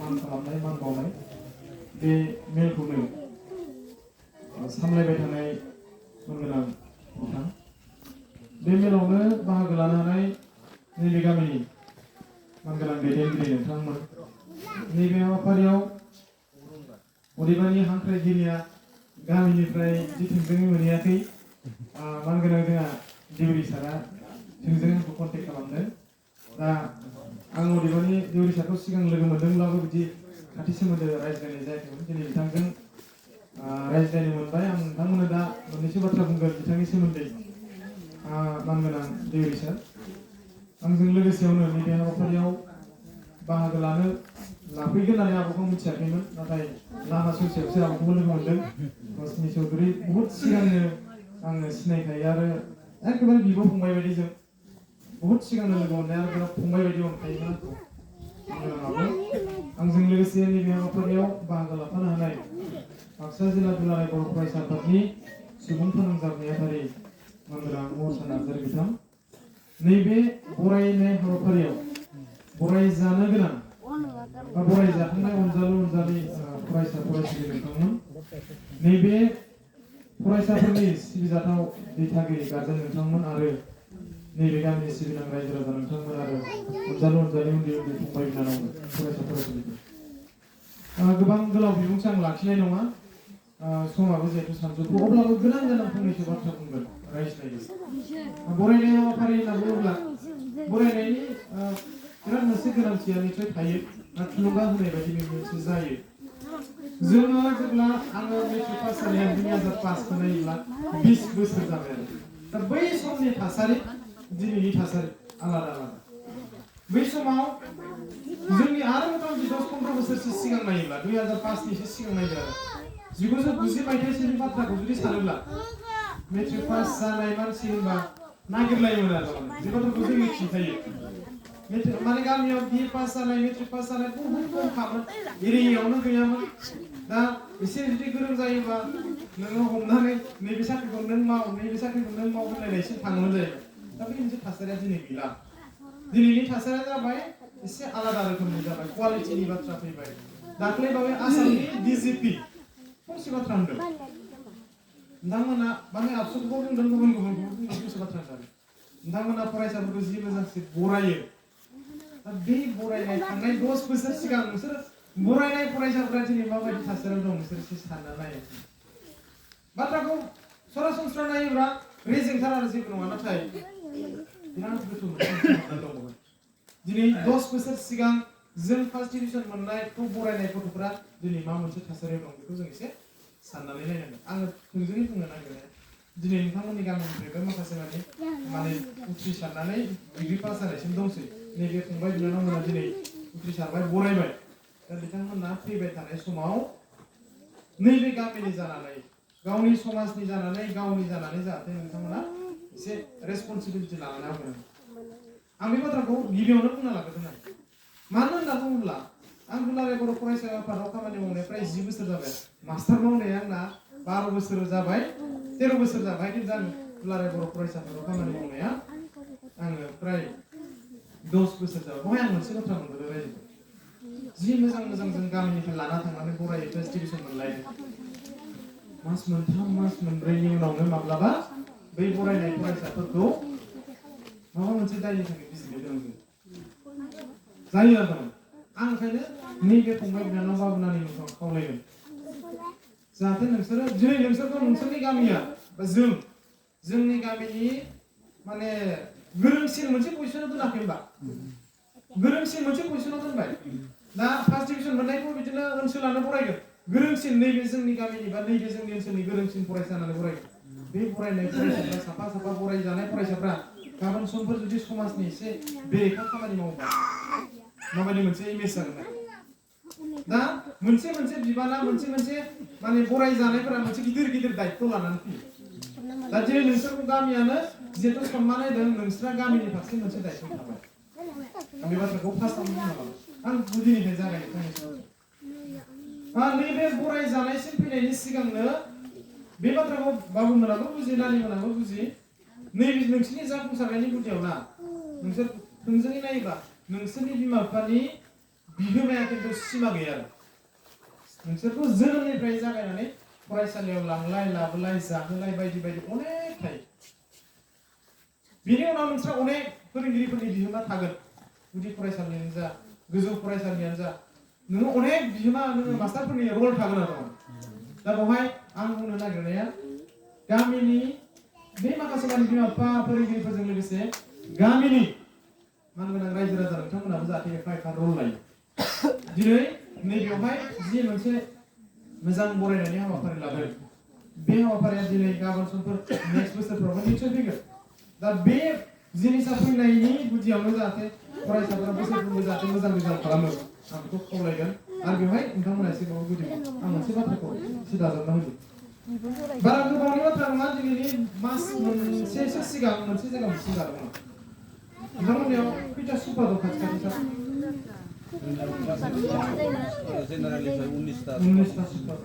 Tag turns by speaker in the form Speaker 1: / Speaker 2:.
Speaker 1: मान खालामनाय मान बावनाय बे मेलखौनो सामलायबाय थानाय गोनां बिथां बे मेलावनो बाहागो लानो हानाय नैबे गामिनि मानगोनां दैदेनगिरि नोंथांमोन नैबे हाबाफारियाव अदेबानि हांख्रायगिरिया गामिनिफ्राय जि थोंजोङै मोनहैयाखै मानगोनां जोंहा देउरि सारा थोंजोङै आंखौ कन्टेक्ट खालामदों दा आं अदेबानि देउरि सारखौ सिगां लोगो मोनदोंब्लाबो बिदि खाथि सोमोन्दो रायज्लायनाय जायाखैमोन दिनै बिथांजों रायज्लायनो मोनबाय आं नोंथांमोननो दा मोननैसो बाथ्रा बुंगोन बिथांनि सोमोन्दै मानगोनां देउरि सार आंजों लोगोसेयावनो नैबे हाबाफारियाव बाहागो लाफैगोन होननानै आब'खौ मिथियाखैमोन नाथाय लामा ससेयावसो आब'खौबो लोगो मोनदों रश्मि चौधुरी बुहुद सिगांनो आङो सिनायखायो आरो एखेबारे बिब' फंबाय बायदि जों बुहुद सिगांनो लोगो मोननाय आरो बिराद फंबाय बायदि अनखायोमोन आंखौ आंजों लोगोसे नैबे हाबाफारियाव बाहागो लाफानो हानाय बाक्सा जिल्ला दुलाराय बर' फरायसा आफादनि सुबुं फोनांजाब नेहाथारि मानगोनां महरसा नार्जारी बिथां नैबे बरायनाय हाबाफारियाव बरायजानो गोनां बा बरायजाखांनाय अनजालु अनजालि फरायसा फरायसुलि नोंथांमोन नैबे फरायसाफोरनि सिबिजाथाव दिथागिरि गारजेन नोंथांमोन आरो नैबे गामिनि सिबिनां रायजो राजा नोंथांमोन आरो अनजालु अनजालि उन्दै उन्दै फंबाय बिनानावमोन फरायसा फरायसुलिफोर गोबां गोलाव बिबुंथि आं लाखिनाय नङा समाबो जिहेतु सानजौफु अब्लाबो गोनां फंनैसो बाथ्रा बुंगोन रायज्लायनो बरायनाय हाबाफारि होनना बुङोब्ला बरायनायनि बिराद मोनसे गोनांथिया निसय थायो थुलुंगा होनाय बायदि मोनसे जायो जोङो जेब्ला आङो मेट्रिक पास जानाया 2000 पासखौ नायोब्ला 20 बोसोर जाबाय आरो दा बै समनि थासारि दिनैनि थासारि आलादा बै समाव जोंनि आरो मथा-मथि 10-15 बोसोरसो सिगां नायोब्ला 2005निसो सिगां नायदो आरो 1990 मायथाइसोनि बाथ्राखौ जुदि सानोब्ला मेट्रिक पास जानाय मानसि होनबा नागिरलायोमोन आरो बे बाथ्राखौ जों मिथिखायो माने गामियाव बिए पास जानाय मेट्रिक पास जानाय बहुत खमखामोन एरियायावनो गैयामोन दा एसे जुदि गोरों जायोबा नोङो हमनानै नैबे साख्रिखौ नों माव नैबे साख्रिखौ नों माव होनलायनायसिम थाङोमोन जाहैबाय दा बे मोनसे थासारिया दिनै गैला दिनैनि थासारिया जाबाय एसे आलादा रोखोमनि जाबाय क्वालिटिनि बाथ्रा फैबाय दाख्लै बावै आसामनि डिजिपि फंसे बाथ्रा होनदों नोंथांमोना माने आबसुखौ बुंदों गुबुन फंसे बाथ्रा होनदों नोंथांमोना फरायसाफोरखौ 10 मोजांसो बरायो दा बे बरायनाय थांनाय 10 बोसोर सिगां नोंसोर बरायनाय फरायसाफोरा दिनै माबायदि थासारियाव दं नोंसोर एसे सानना नाय बाथ्राखौ सरासनस्रा नायोब्ला रेजेंथार आरो जेबो नङा नाथाय बिराद गोथौ दङ दिनै 10 बोसोर सिगां जों फार्स्ट डिभिजन मोननायखौ बरायनाय गथ'फोरा दिनै मा मोनसे थासारियाव दं बेखौ जों एसे साननानै नायनांगोन आङो थोंजोङै बुंनो नागिरनाया दिनै नोंथांमोननि गामिनिफ्रायबो माखासे माने उथ्रिसारनानै डिग्री पास जानायसिम दंसै नैबे फंबाय बिनानावमोना दिनै उथ्रिसारबाय बरायबाय दा बिथांमोना फैबाय थानाय समाव नैबे गामिनि जानानै गावनि समाजनि जानानै गावनि जानानै जाहाथे नोंथांमोना एसे रेसपन्सिबिलिटि लानानै होगोन आं बे बाथ्राखौ गिबियावनो बुंना लाग्रोदों मानो होनना बुङोब्ला आं दुलाराय बर' फरायसा आफादाव खामानि मावनाया फ्राय 10 बोसोर जाबाय मास्टार मावनाया आंना 12 बोसोर जाबाय 13 बोसोर जाबाय खिन्थु आं दुलाराय बर' फरायसा आफादाव खामानि मावनाया आङो फ्राय 10 बोसोर जाबाय बहाय आं मोनसे बाथ्रा मोनबोदों रायजो जि मोजां जों गामिनिफ्राय लाना थांनानै बरायो फार्स्ट डिभिजन मोनलायो मास मोनथाम मास मोनब्रैनि उनावनो माब्लाबा बै बरायनाय फरायसाफोरखौ माबा मोनसे दायनि थाखाय बिजिरनो गोनां जायो आरो आं ओंखायनो नैबे फंबाय बिनानाव बाबुनानि मुङाव खावलायगोन जाहाथे नोंसोरो दिनै नोंसोरखौ नोंसोरनि गामिया बा जोंनि गामिनि माने गोरोंसिन मोनसे पजिसनाव दोनाखै होनबा गोरोंसिन मोनसे पजिसनाव दोनबाय दा फार्स्ट डिभिजन मोननायखौ बिदिनो ओनसोलानो बरायगोन गोरोंसिन नैबे जोंनि गामिनि बा नैबे जोंनि ओनसोलनि गोरोंसिन फरायसा होननानै बरायगोन बे बरायनाय फरायसाफ्रा साफा बरायजानाय फरायसाफ्रा गाबोन समफोर जुदि समाजनि एसे बेरेखा खामानि मावोबा माबायदि मोनसे इमेज जागोन दा मोनसे बिबाना मोनसे माने बरायजानायफोरा मोनसे गिदिर दायित्व लानानै फैयो दा दिनै नोंसोरखौ गामियानो जिहेतु सन्मान होदों नोंस्रा गामिनि फारसे मोनसे दायित्व थाबाय आं बे बाथ्राखौ फार्स्टआव बुंना लाबाय आं गुदिनिफ्राय जागायनो नैबे बरायजानायसिम फैनायनि सिगांनो बे बाथ्राखौ बाबुमोनाबो बुजि नानिमोनाबो बुजि नैबे नोंसोरनि जाफुंसारनायनि गुदियाव ना नोंसोर थोंजोङै नायोबा नोंसोरनि बिमा बिफानि बिहोमाया खिन्थु सिमा गैया आरो नोंसोरखौ जोनोमनिफ्राय जागायनानै फरायसालियाव लांलाय लाबोलाय जाहोलाय बायदि बायदि अनेक थायो बिनि उनाव नोंस्रा अनेक फोरोंगिरिफोरनि बिहोमा थागोन गुदि फरायसालियानो जा गोजौ फरायसालियानो जा नोङो अनेक बिहोमा नोङो मास्टारफोरनि रल थागोन आरो दा बेवहाय आं बुंनो नागिरनाया गामिनि बे माखासे माने बिमा बिफा फोरोंगिरिफोरजों लोगोसे गामिनि मानगोनां रायजो राजा नोंथांमोनाबो जाहाथे एफा एफा रल लायो दिनै नैबेयावहाय जि मोनसे मोजां बरायनायनि हाबाफारि लादों बे हाबाफारिया दिनै गाबोन समफोर नेक्स्ट बोसोरफ्रावबो निश्चय फैगोन दा बे जिनिसा फैनायनि गुदियावनो जाहाथे फरायसाफोरा बोसोरफ्रोमबो जाहाथे मोजां रिजाल्ट खालामो आं बेखौ खावलायगोन आरो बेवहाय नोंथांमोना एसेबाबो गुदि आं मोनसे बाथ्राखौ एसे दाजाबना होयो बारा गोबावनि बाथ्रा नङा दिनैनि मास मोनसेसो सिगां मोनसे जायगायाव मिथिं जादोंमोन नोंथांमोननियाव खैथा सुपार दं खाथि खाथि सार
Speaker 2: जेनेरेलनिफ्राय 19टा
Speaker 1: 19टा सुपार